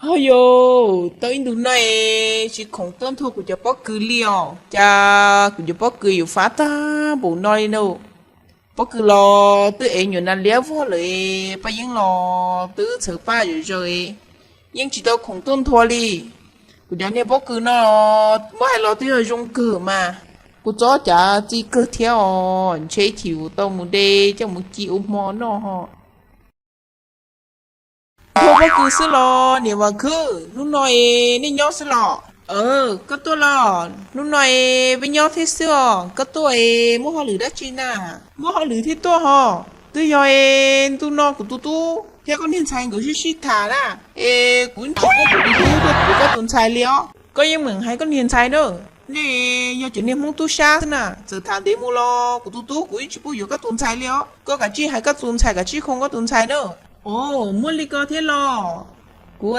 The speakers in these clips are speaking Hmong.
Ho yus tau ib ntus no es tsis khoom tuaj nthua kuv cov pob kws li os, cas kuv cov pob kws yuav fab tag npaum no li no. Pob kws los twb ev nyuam nas liab vog lawm, paj yeeb los twb txhawv paj zom zaws, yeej tsis tau khoom tuaj nthua li. Kuv cov niag pob kws no muab hais los twb yog zoo kawg mas, kuv txob cas txi kawg thiab os, ntshe chim tau mus de coj mus ci ua hmo noj ho. Nthua pob kws xwb los niam Vam Khwb, hnub no es nej nyob xwb los? Koj tuaj los? Hnub no es peb nyob thiab xwb os, koj tuaj es muaj hauj lwm dab tsi na? Muaj hauj lwm thiab tuaj ho. Twb yog es ntu no kuv tus tub thiab koj niag ntxhais nkawd sib sib tham na, es kuv tsis pub kuv tus tub tuaj kuv koj tus ntxhais li os. Koj yeej meem hais koj niag ntxhais na, nej yog cov niag Hmoob tub sab xwb na, txawm tham ntev mus los kuv tus tub kuv yeej tsis pub yuav koj tus ntxhais li os. Koj kav tsij hais koj tus ntxhais, kav tsij khoom koj tus ntxhais na. Os, muaj li ko thiab los? Kuv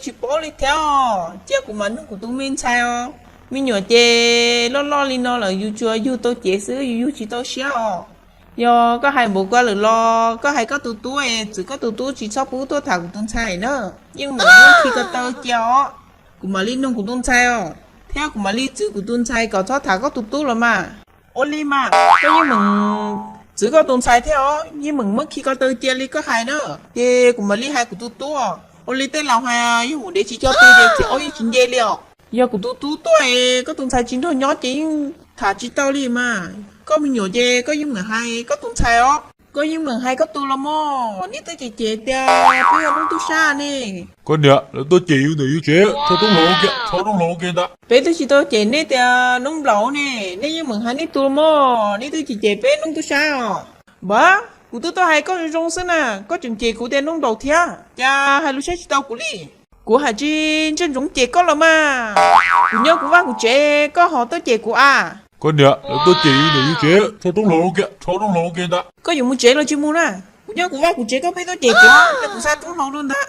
tsis paub li thiab os, cia kuv mam nug kuv tus me ntxhais os. Me nyuam ces loj loj li no lawm yus tsuas yug tau cev xwb, yus yug tsis tau siab os. Yog koj hais npaum ko lawm los koj hais koj tus tub es txwv koj tus tub tsis txhob pub tuaj tham kuv tus ntxhais na. Yeej meem muab khi ko taw cia os, kuv mam li nug kuv tus ntxhais os, thiab kuv mam li txwv kuv tus ntxhais kom txhob tham koj tus tub los mas. Ua li mas koj yeej meem txwv koj tus ntxhais thiab os, yeej meem muab khi ko taw cia li koj hais na. Ces kuv mam li hais kuv tus tub. Ua li tej laus hais, yog mus dev tsis coj tw ces txiv aub yeej tsis nce li os. Yog kuv tus tub tuaj es koj tus ntxhais tsis nrog nyob ces yeej tham tsis tau li mas. Koj me nyuam ces koj yeej meem hais koj tus ntxhais os. Koj yeej meem hais koj tus los mas, nej twb cem cem tias peb yog noob tub sab ne. Koj niam, lawv tuaj cem yus ntawm yus tsev, rho roob hlau kiag, rho roob hlau kiag ntag. Peb twb tsis tau cem nej tias noob nplaum ne, nej yeej meem hais nej tus los mas, nej twb cem cem peb noob tub sab os. Npawg, kuv twb tuaj hais koj zoo zoo xwb na, koj tseem cem kuv tias noob nplaum thiab, cas hais lus saib tsis tau kuv li. Kuv hais tsis ntsej ntsoov cem koj los mas. Kuv nyob kuv vaj kuv tsev, koj ho tuaj cem kuv a. Koj niam, lawv tuaj cem yus ntawm yus tsev, rho roob hlau kiag, rho roob hlau kiag ntag. Koj yuav mus tsev los tsis mus na? Kuv nyob kuv vaj kuv tsev, koj pheej tuaj cem kuv, kuv xa roob hlau rau ntag.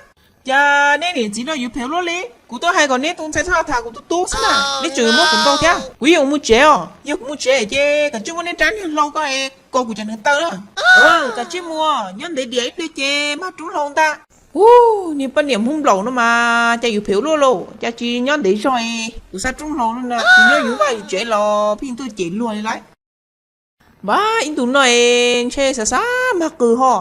Cas nej niam txiv no yuav phem luaj li. Kuv tuaj hais kom neb tus ntxhais txhob tham kuv tus tub xwb na, neb tseem yuav muab kuv ntaus thiab. Kuv yeej yuav mus tsev os, yog kuv mus tsev ces kav tsij muab neb rab niag hlau ko es kaus kuv cov hneev taw na. Kav tsij mus, nyob ntev diam ib pliag ces mag roob hlau ntag. Ub, niag poj niam Hmoob nplaum no mas cas yuav phem luaj lauj, cas tsis nyob ntev zog es kuv xa roob hlau no na, kuv nyob yus vaj yus tsev los pheej tuaj cem luag li lauj. Npawg, ib ntus no es ntshe xav xav mag qws ho,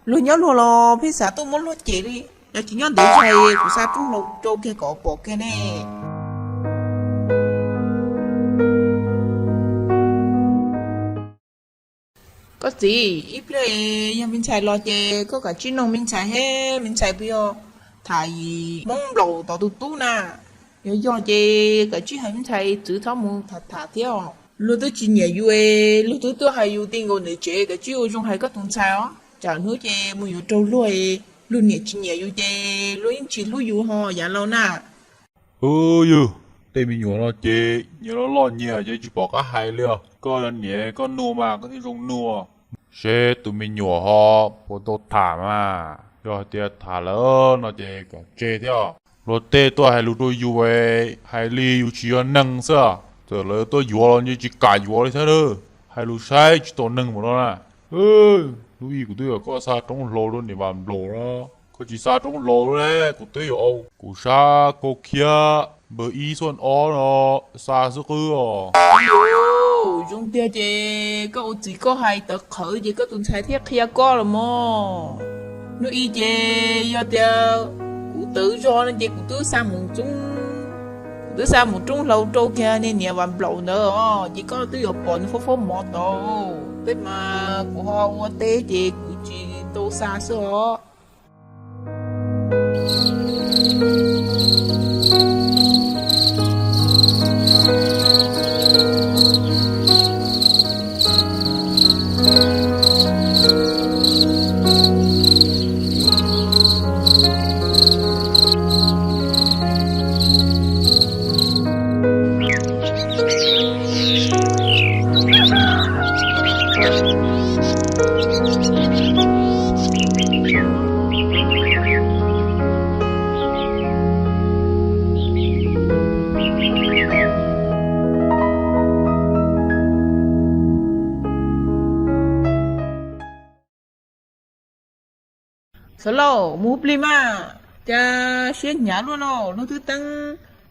luag nyob luag los pheej xav tuaj muab luag cem li, yog tsis nyob ntev zog es kuv xa roob hlau rau kiag kom pom kiag ne. Koj txiv, ib pliag yog me ntxhais los ces koj kav tsij noog me ntxhais thiab, me ntxhais puas yog tham Hmoob nplaum tom tus tub na. Yog yog ces kav tsij hais me ntxhais txwv txhob mus tham tham thiab os. Luag twb tsis nyiam yus, luag twb tuaj hais yus ti nkaus ntawm tsev, kav tsij ua zoo hais koj tus ntxhais os, tsam hnub ces mus yuav raug luag, luag niam tsis nyiam yus ces luag yeej tsis hlub yus ho yav laus na. Ub, yus, tej me nyuam no ces nyias loj loj nyias ces tsis pom qab hais li os. Koj niam koj nug mas koj thiaj zoo nug, seb tus me nyuam ho puas tau tham mas. Yog hais tias tham lawm no ces kom tseg thiab. Luag tej tuaj hais lus rau yus, hais li yus tsis yog neeg xwb. Txawm lawv tuaj yuav los yeej tsis kam yuav li thiab na. Hais lus saib tsis tau neeg mus no na. Lub ib kuv twb kom koj xa roob hlau rau niam Vam Nplaum no, koj tsis xa roob hlau le, kuv twb yuav ua kuv sab kaub khiab npawg ib xuaj ob no xa xwb qwb os. Zoo tiag ces koj ua txiv koj hais tawv qhawv ces koj tus ntxhais thiaj qhia koj los mog. Hnub ib ces yog tias kuv tawv zog no ces kuv twb xa mus, kuv twb xa mus roob hlau rau kiag niag niam Vam Nplaum ntawd os, ces koj twb yuav pom nws fob fob mov tod. Tej mas kuv ho ua teb ces kuv tsis tau xa xwb os. Thaum lauj, mus hu plig mas. Cas siab hnyav luaj no, luag twb teeb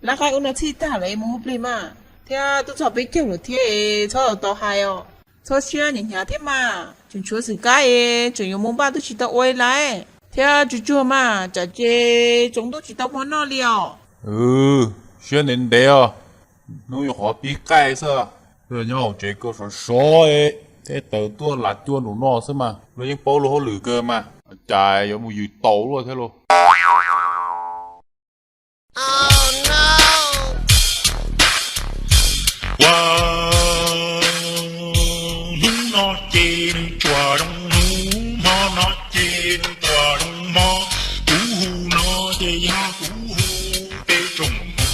lab qaib ub no txhij tag lawm, mus hu plig mas. Thiab twb txog peb caug lawm thiab, txhob tau hais os. Txhob siab hnyav hnyav thiab mas, tseem tshuav xwm kab es tseem yuav mus npaj twb tsis tau ua li lawm. Thiab tsuag tsuag mas, tsam ces tsaus ntuj tsis tau hmo noj li os. Siab ntev ntev os, hnub yuav qhov pib qaij xwb. Nyob hauv tsev kawg sov sov, tej taws tuaj las cuaj nraum no xwb mas, luag yeej paub luag hauj lwm kawg mas, cas yuav mus yws taus luaj thiab lauj. Ua hnub no ces nws tsuas zoo hnub, hmo no ces nws tsuas zoo hmo, kuv hu no ces yog kuv hu, peb tsoom hu,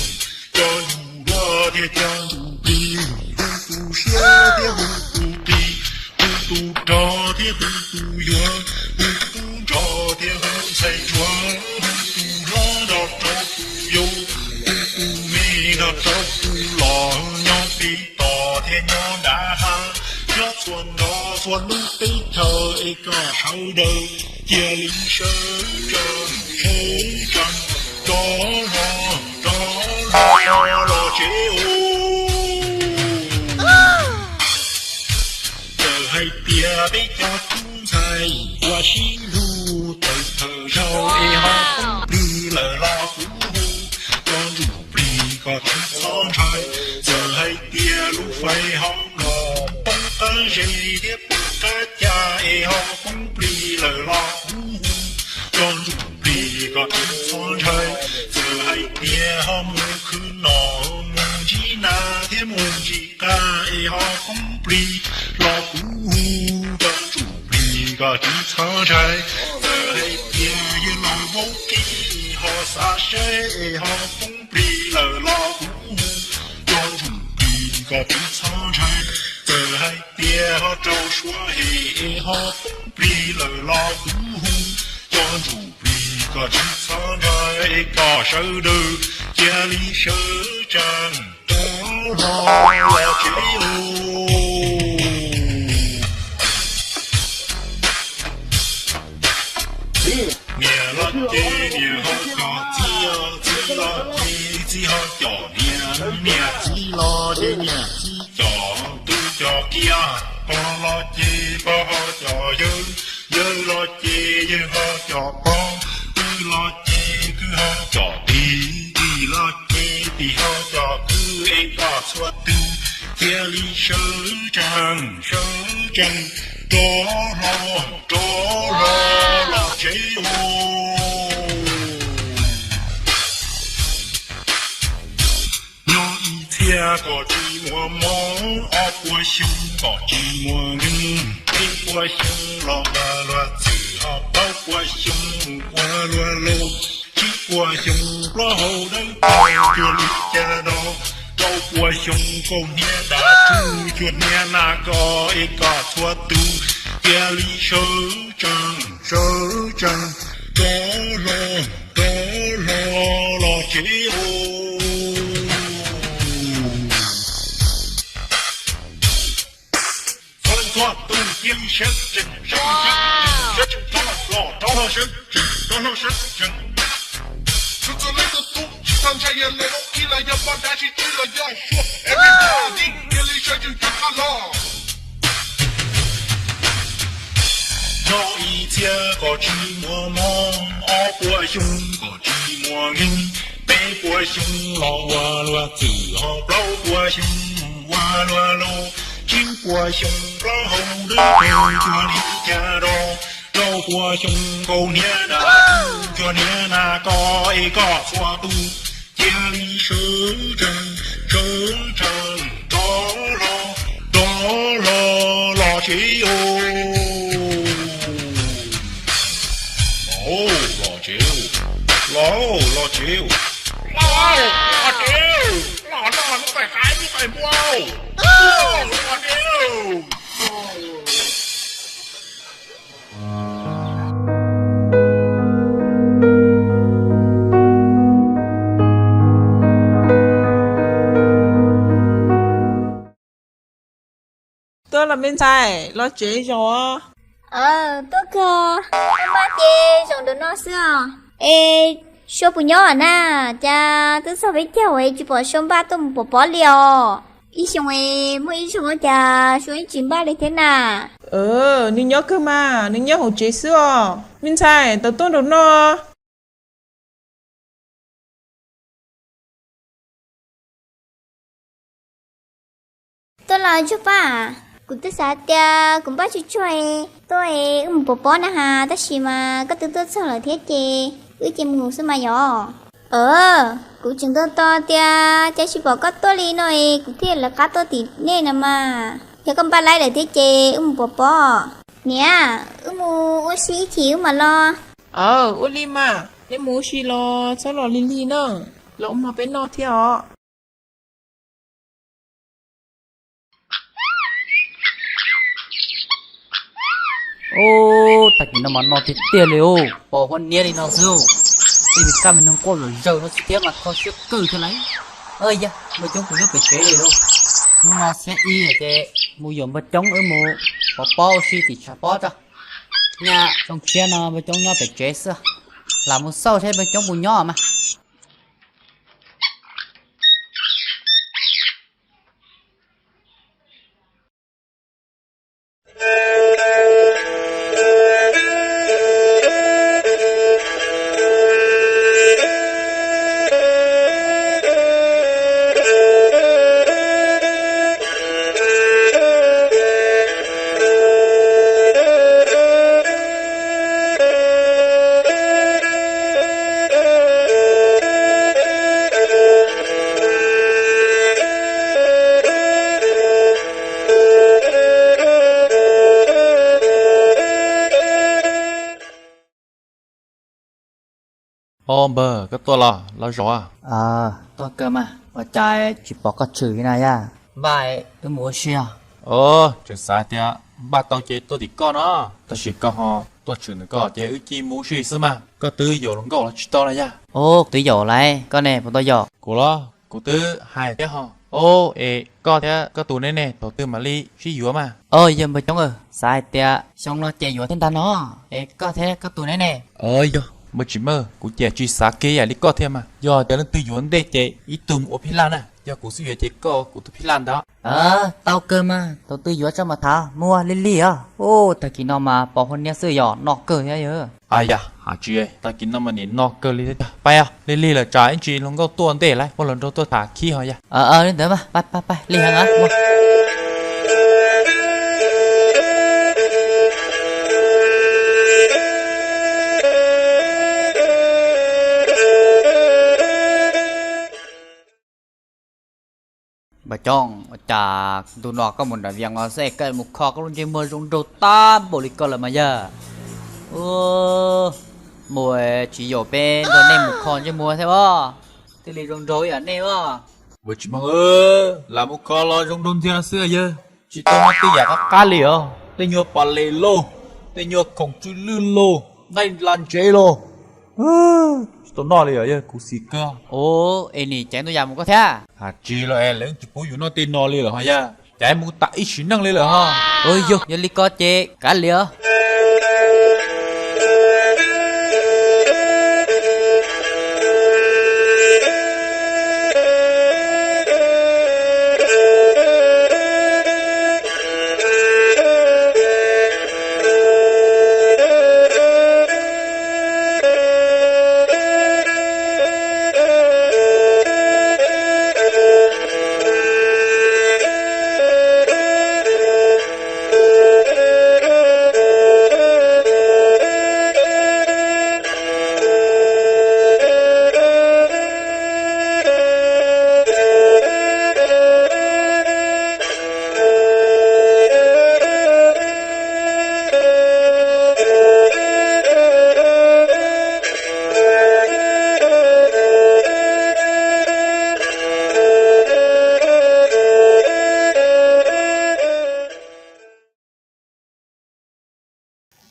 coj ntsuj duab thiab coj ntsuj plig, hu tus siab thiab hu tus plig, hu tus rog thiab hu tus yuag, hu tub nrog thiab hu ntxhais tshuav, hu tus hlob nrog rau tus yau, hu tus me nrog rau tus los, nyob pem toj thiab nyob nram hav, nyob txhua nrog txhua lub teb chaws es kom sawv daws cia li sawv tsees, sawv tsees, rov hlo, rov hlo los tsev os. Txawm hais tias peb cov tub ntxhais ua sib hlub tawm thawj zaug es ho poob plig lawm los kuv hu, coj ntsuj plig koj tsis txhob ntshai. Txawm hais tias lub fais ho los poob qab zes thiab poob qab ca es ho poob plig lawm los kuv hu, coj ntsuj plig koj tsis txhob ntshai. Txawm hais tias ho mus khwv noj mus ntsib nas thiab mus ntsib qab es ho poob plig los kuv hu, coj ntsuj plig koj tsis txhob ntshai. Txawm hais tias yawg laus vaub qis ho xav saib es ho poob plig lawm los kuv hu, coj ntsuj plig koj tsis txhob ntshai. Txawm hais tias ho rau suab hem es ho poob plig lawm los kuv hu, coj ntsuj plig koj tsis txhob ntshai, es kom sawv daws cia li sawv tsees rov hlo los tsev os. Niam los ces niam ho coj txiv, txiv los ces txiv ho coj niam, niam txiv los ces niam txiv coj tub coj kiab, pog los ces pog ho coj yawg, yawg los ces yawg ho coj pog, kwv los ces kwv ho coj tij, tij los ces tij ho coj kwv, es kom txhua tus cia li sawv tsees, sawv tsees rov hlo, rov hlo los tsev os. Nyob ib txhia kom tsis muaj mob, ob puas xyoo kom tsis muaj nkeeg, peb puas xyoo los ua luag txwm, ho plaub puas xyoo mus ua luag laus, tsib puas xyoo plaub hau dawb paug, cuag li cas rau, rau puas xyoo kaus hniav dab tsuj, cuag hniav nas kos, es kom txhua tus cia li sawv tsees, sawv tsees rov hlo, rov hlo los tsev os. Txhua txhua tus cia li sawv tsees, sawv tsees, sawv tsees rov hlo, rov hlo sawv tsees, rov hlo sawv tsees. Txhua txhua leej txhua tus tsis txhob ntshai, yog lawv vaub qis los yog poj dab tsis tswv los yog suab, everybody cia li sawv tsees rov qab los. Nyob ib txhia kom tsis muaj mob, ob puas xyoo kom tsis muaj nkeeg, peb puas xyoo los ua luag txwm, ho plaub puas xyoo ua luag laus, tsib puas xyoo plaub hau dawb paug, cuag li cas rau, rau puas xyoo kaus hniav dab tsuj, cuag hniav nas kos, es kom txhua tus cia li sawv tsees, sawv tsees rov hlo, rov hlo los tsev os. Los tsev, los, los tsev, los, los tsev, los noj lub pais qaib lub pais npua, los tsev. Tuaj los me ntxhais, los tsev zaum os. Aw, tuaj kawg. Koj npaj ces zoo nraum no xwb os. Es Sua puas nyob na? Cas twb txog peb caug es tsis pom Sua npaj tuaj mus pov pob li os. Ib xyoos es muaj ib zaug cas Sua yeej tsis npaj li thiab na. Nws nyob kawg mas, nws nyob hauv tsev xwb os. Me ntxhais, tau tuaj nraum no. Tuaj los Ntsuag Paj, kuv twb xav tias kuv npaj tsuag tsuag es tuaj es wb mus pov pob na has, tab sis mas koj twb tuaj txog lawm thiab ces wb cia mus xwb mas yom. Kuv tseem ntuas tos tias cas tsis pom koj tuaj li no es kuv thiaj lawv qab tuaj tim nej no mas. Yog koj npaj laib lawm thiab ces wb mus pov pob. Niam, wb mus ua si ib chim wb mam los. Aw, ua li mas, nej mus ua si los txhob los lig lig na, los ua mov peb noj thiab os. Ub, tag kis no mas no tiag tiag li os, pos huab niab li no xwb. Tej me kab me noog quaj zom zaws no xwb thiab mas kho siab kawg thiab lauj. Yog, npawg Coob puas nyob pem tsev li lauj? Hnub no xiab ib ces mus yuav npawg Coob wb mus pov pob ua si tim tshav pob tso. Nyaj xyoo tshiab no npawg Coob nyob pem tsev xwb. Lam mus xauj seb npawg Coob puas nyob mas. Ob npawg, koj tuaj los, los zaum. Tuaj kawg mas, ua cas tsis pom koj tshwm li na yaj? Npaj, wb mus ua si os. Tseem xav tias npaj tau ces tuaj tim koj no, tab sis koj ho tuaj tshwm ntawm koj ces wb cia mus ua si xwb mas. Koj twb yuav hluas nkauj los tsis tau na yaj? Ub, twb yaum lawm, koj ne puas tau yaum? Kuv los kuv twb hais thiab ho. Ub, es koj thiab koj tus neb ne thaum twg mam li sib yuav mas? Yog npawg Coob, xav hais tias xyoo no ces yuav thiab ntag no. Es koj thiab koj tus neb ne? Yog npawg Tsim Meej, kuv ces tsis xav kiag ib yam li koj thiab mas. Yog tias leej twg yuav ntej ces ib tug mus ua phij laj na, yog kuv xub yuav ces koj ua kuv tus phij laj ntag. Tau kawg mas, thaum twg yuav tso mas tham, muaj lig lig os. Ub, tag kis no mas pos huab niab xwb yog no kawg thiab yog. Yog, hais tsis, tag kis no mas nim no kawg li thiab tiag. Pab os, lig lig lawm tsam ib ntsis hluas nkauj tuaj ntej lawm muaj hluas nraug tuaj tham khib ho yog. Li ntawd mas, pab pab pab, lig heev os. Npawg Coob, ua cas ntu no koj mus nram Vias no xwb es koj mus kho koj lub ntsej muag zoo nraug tag npaum li ko lawm mas yog? Mus tsis yaum peb nrog nej mus kho ntsej muag thiab os, thiaj li zoo nraug ib yam nej os. Npawg Tsim Meej, lam mus kho los zoo nraug ntxiag xwb yog, tsis tau muaj tej yam qab qab li os, tej nyuag pas les lauj, tej nyuag khoom tsw lwj lauj, nqaij las ntsev lauj. Tsis tau noj li os, yog kuv xis kawg. Ub, es nim caiv ntuj yam mus koj thiab? Hais tsis los es lawv tsis pub yus noj tej no li lawm ho yog, caiv mus tas ib sim neej li lawm ho. Yog, yog li ko ces kav liam.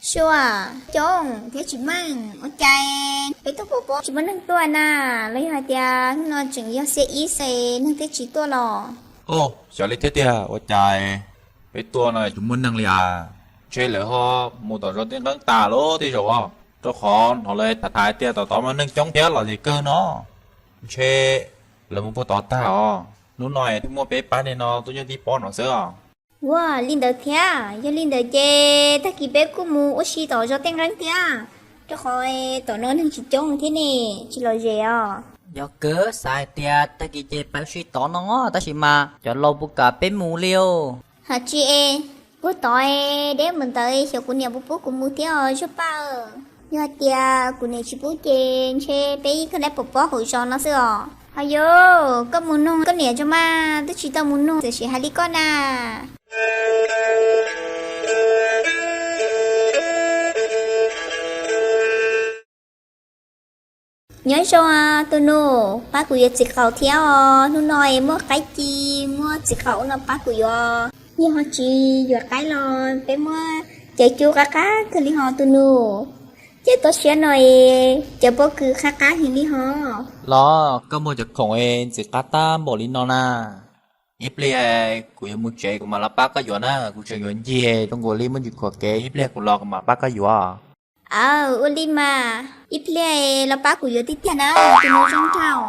Sua, Coob thiab Tsim Meej, ua cas peb tuaj pov pob tsis muaj neeg tuaj na? Los yog hais tias hnub no tseem yog xiab ib xwb neeg thiaj tsis tuaj los? Xyov li thiab tiag, ua cas peb tuaj no tsis muaj neeg li as. Ntshe lawv ho mus tom zos Tij Nqeeb tas lawm tej zaum os, rau qhov hnov lawv tham tham tias tom tod mas neeg coob thiab los zem kawg no. Ntshe lawv mus puag tod tag os. Hnub no twb muab peb pab neeg no tuaj nyob tib pob no xwb os. Ua li ntawd thiab, yog li ntawd ces tag kis peb kuj mus ua si tom zos Tij Nqeeb thiab, rau qhov tom no neeg tsis coob thiab ne, tsis lom zem os. Yog kawg, xav hais tias tag kis ces peb ua si tod no, tab sis mas cov laus puas kam peb mus li os. Hais tsis es, puag tod deb mus ntawd xyov kuv niam puas pub kuv mus thiab os Zog Paj. Yog hais tias kuv niam tsis pub ces ntshe peb ib koj dab pom pob hauv zos no xwb os. Hos yus, koj mus nug koj niam tso mas, twb tsis tau mus nug, txawm sim hais li koj na. Nyob zoo tus nus, pab kuv yuav txiv qaub thiab os, hnub no es muaj qaib ci, muaj txiv qaub ua no pab kuv yuav. Yog ho tsis yuav qaib los peb muab cov cub qab qab kawg li ho tus nus. Ces toj siab no es cov pob kws qab qab heev li ho. Los koj muag cov khoom es ntxim qab tab npaum li no na. Ib pliag kuv yuav mus tsev kuv mam los pab koj yuav na, kuv tseem yuav ncig zoo nkaus li muaj ntsis khuam kev, ib pliag kuv los kuv mam pab koj yuav. Aw, ua li mas, ib pliag los pab kuv yuav tiag tiag na, tus nus zoo nraug.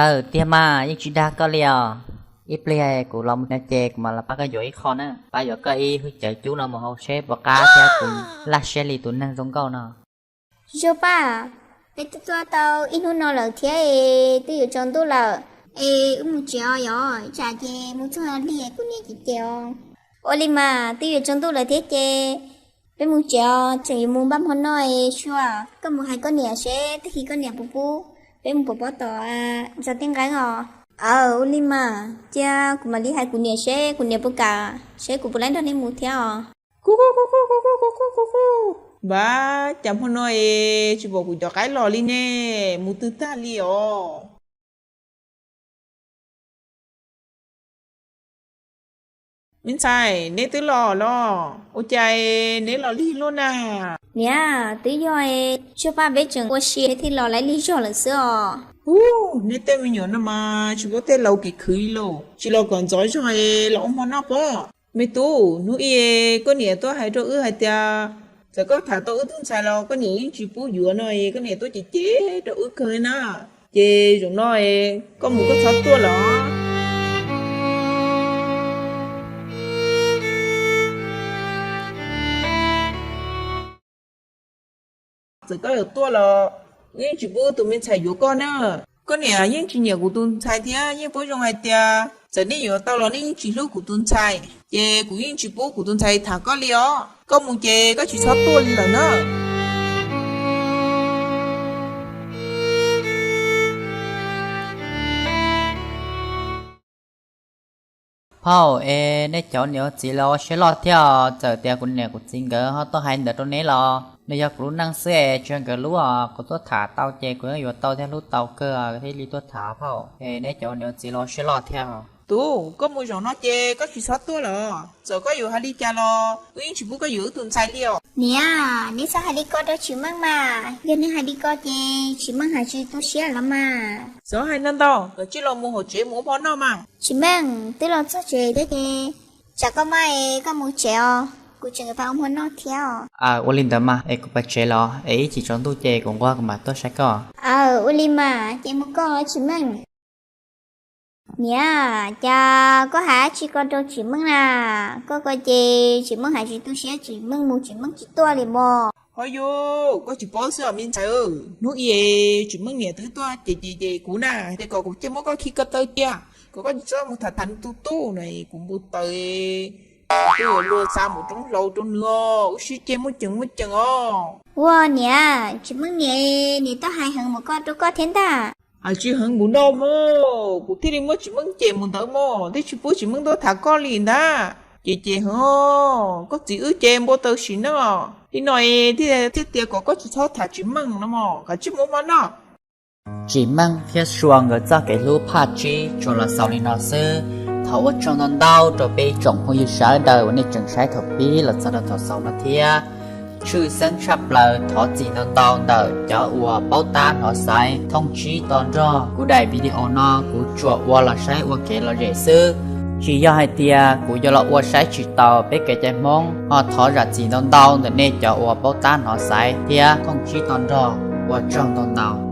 Aw, tiag mas, yeej tsis dag koj li os. Ib pliag kuv los mus no ces kuv mam los pab koj yuav ib qho na, pab yuav koj ib hwj cawv cub no mus hau seb puas qab thiab kuv laj siab li tus neeg zoo nkauj no. Zog Paj, peb twb tuaj tau ib hnub no lawm thiab es twb yuav tsaus ntuj lawm, es wb mus tsev os yom, tsam ces mus txog lig kuv niam ces cem os. Ua li mas, twb yuav tsaus ntuj lawm thiab ces peb mus tsev os, tseem yuav mus npaj hmo noj es sua, koj mus hais koj niam seb tag kis koj niam puas pub peb mus pov pob tom zos Tij Nqeeb os. Aw, ua li mas, cia kuv mam li hais kuv niam seb kuv niam puas kam, seb kuv puas laib nrog nej mus thiab os. Kuv, kuv, kuv, kuv, kuv, kuv, kuv, kuv, kuv. Npab, cas hmo no es tsis pom kuv cov qaib los li ne, mus twg tag li os? Me ntxhais, neb twb los los? Ua cas neb los lig luaj na? Niam, twb yog Zog Paj peb tseem ua si thiaj los lawm lig zog lawm xwb os. Ub, neb tej me nyuam no mas tsis paub tej laus kev khwv li lauj. Tsis los kom ntxov zog los ua hmo noj pob. Me tub, hnub ib koj niam tuaj hais rau wb hais tias txawm koj tham tau wb tus ntxhais los koj niam yeej tsis pub yuav no, koj niam tuaj cem cem rau wb kawg na. Ces zaum no koj mus koj txhob tuaj lawm. Txawm koj yuav tuaj los wb yeej tsis pub tus me ntxhais yuav koj na. Koj niam yeej tsis nyiam kuv tus ntxhais thiab yeej paub zoo hais tias txawm nej yuav tau los nej yeej tsis hlub kuv tus ntxhais, ces kuv yeej tsis pub kuv tus ntxhais tham koj li os. Koj mus ces koj tsis txhob tuaj li lawm na. Phauj, es neb cov niam txiv los ua siab loj thiab os. Txawm tias kuv niam kuv txiv nkawd ho tuaj hais ntawd rau neb los nws yog kuv lub neej xwb es tsis yog nkawd lub os. Kuv tuaj tham tau ces kuv yeej yuav tau thiab hlub tau kawg thiaj li tuaj tham phauj. Es neb cov niam txiv los ua siab loj thiab. Tub, koj mus zaum no ces koj tsis txhob tuaj lawm. Txawm koj yuav hais li cas los wb yeej tsis pub koj yuav wb tus ntxhais li os. Niam, neb txhob hais li ko rau Tsim Meej mas. Yog neb hais li ko ces Tsim Meej hais tsis tu siab los mas. Txhob hais ntau ntau, koj cia li los mus hauv tsev mus ua hmo noj mas. Tsim Meej, twb los txog tsev thiab ces tsam koj maj es koj mus tsev os, kuv tseem yuav pab ua hmo noj thiab os. Ua li ntawd mas es kuv pais tsev los es ib chim tsaus ntuj ces kuv nquag kuv mam tuaj saib koj. Aw, ua li mas ces mus koj Tsim Meej. Niam, cas koj hais dab tsi ko rau Tsim Meej na? Koj ko ces Tsim Meej hais tsis tu siab, Tsim Meej mus Tsim Meej tsis tuaj li mog. Ho yus, koj tsis paub xwb os me ntxhais. Hnub ib Tsim Meej niam twb tuaj ces ces ces kuv na, hais tias kom kuv cia muab koj khi ko taw cia, kom koj tsis txhob mus tham tham nws tus tub na, kuv npau taws, kuv yuav luag xa mus roob hlau rau nws os, wb sib ceg muaj ceem muaj ceem os. Ua niam, Tsim Meej niam, niam twb hais heev mus koj rau koj thiab ntag. Hais tsis heev npaum no mog, kuv thiaj li muab Tsim Meej cem mus ntawd mog, thiaj tsis pub Tsim Meej tuaj tham koj li ntag. Ces ces heev, koj txiv wb ces npau taws sim neej li no thiaj tias kom koj tsis txhob tham Tsim Meej no mog, kav tsij mus ua hmo noj. Tsim Meej thiab Sua nkawd txoj kev hlub phaj tsib tsuas los xaus li no xwb. Thov ua tsaug ntau ntau rau peb tsoom phooj ywg sawv daws uas nej tseem saib thaum pib los txog rau thaum xaus no thiab. Tshwj xeeb tshaj plaws thov txim ntau ntau ntawm cov uas paub tab hnov xaiv thooj tsib to nrog kuv daim video no kuv tsuas ua los saib ua kev lom zem xwb. Tsis yog hais tias kuv yuav los ua saib tsis taus peb kev cai Hmoob, ho thov zam txim ntau ntau ntawm nej cov uas paub tab hnov xaiv thiab koom tsib to nrog. Ua tsaug ntau ntau.